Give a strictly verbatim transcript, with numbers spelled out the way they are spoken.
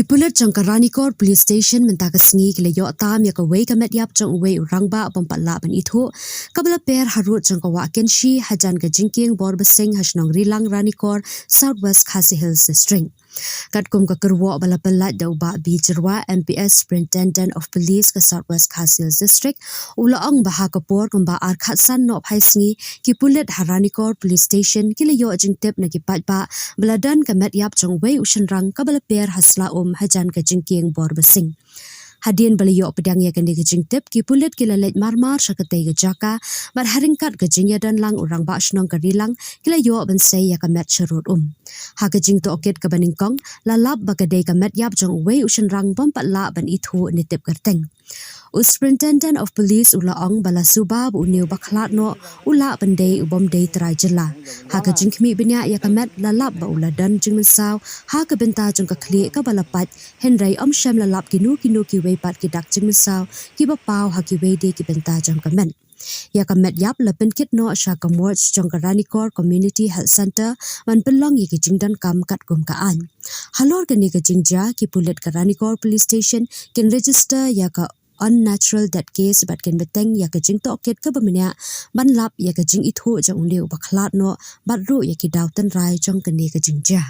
Ki pulit jong ka Ranikor Police Station mynta ka sngi ki la ïoh tam ïa kawei ka met ïap jong uwei u rangbah bym pat lah ban ithuh, kaba la per harud jong ka wah Kynshi hajan ka jingkieng Borbasing ha shnong Rilang Ranikor, South West Khasi Hills District. Katkum ka kyrwoh ba la pyllait da u Bah B Jyrwa, M P S, Superintendent of Police ka South West Khasi Hills District, u la ong ba ha ka por kumba ar khatsan nohphai sngi, ki pulit ha Ranikor Police Station ki la ïoh jingtip na ki paidbah ba la don ka met ïap jong uwei u shynrang kaba la per ha sla um hajan ka jingkieng Borbasing. Hadien ba la ïoh pdiang ïa kane ka jingtip, ki pulit ki la leit marmar sha katei ka jaka, bad ha ryngkat ka jingïadon lang u rangbah shnong ka Rilang, ki la ïoh ban sei ïa ka met sharud um. Ha ka jingtohkit kaba nyngkong, la lap ba ka dei ka met ïap jong uwei u shynrang bym pat lah ban ithuh ne tip kyrteng. U Superintendent of Police u la ong ba la suba ba une uba khlad noh u lah ban dei u bym dei trai jylla. Ha ka jingkhmih bniah ïa ka met, la lap ba u la don jingmynsaw ha ka bynta jong ka khlieh kaba la pait, hynrei ym shym la lap kino kino kiwei pat ki dak jingmynsaw kiba paw ha kiwei de ki bynta jong ka met. Ïa ka met ïap la pynkit noh sha ka morgue jong ka Ranikor Community Health Centre ban pynlong ïa ka jingdonkam katkum ka aiñ. Halor kane ka jingjia, ki pulit ka Ranikor Police Station kin register ïa ka unnatural death case bad kin bteng ïa ka jingtohkit kaba bniah ban lap ïa ka jingithuh jong une uba khlad noh bad ruh ïa ki daw tynrai jong kane ka jingjia.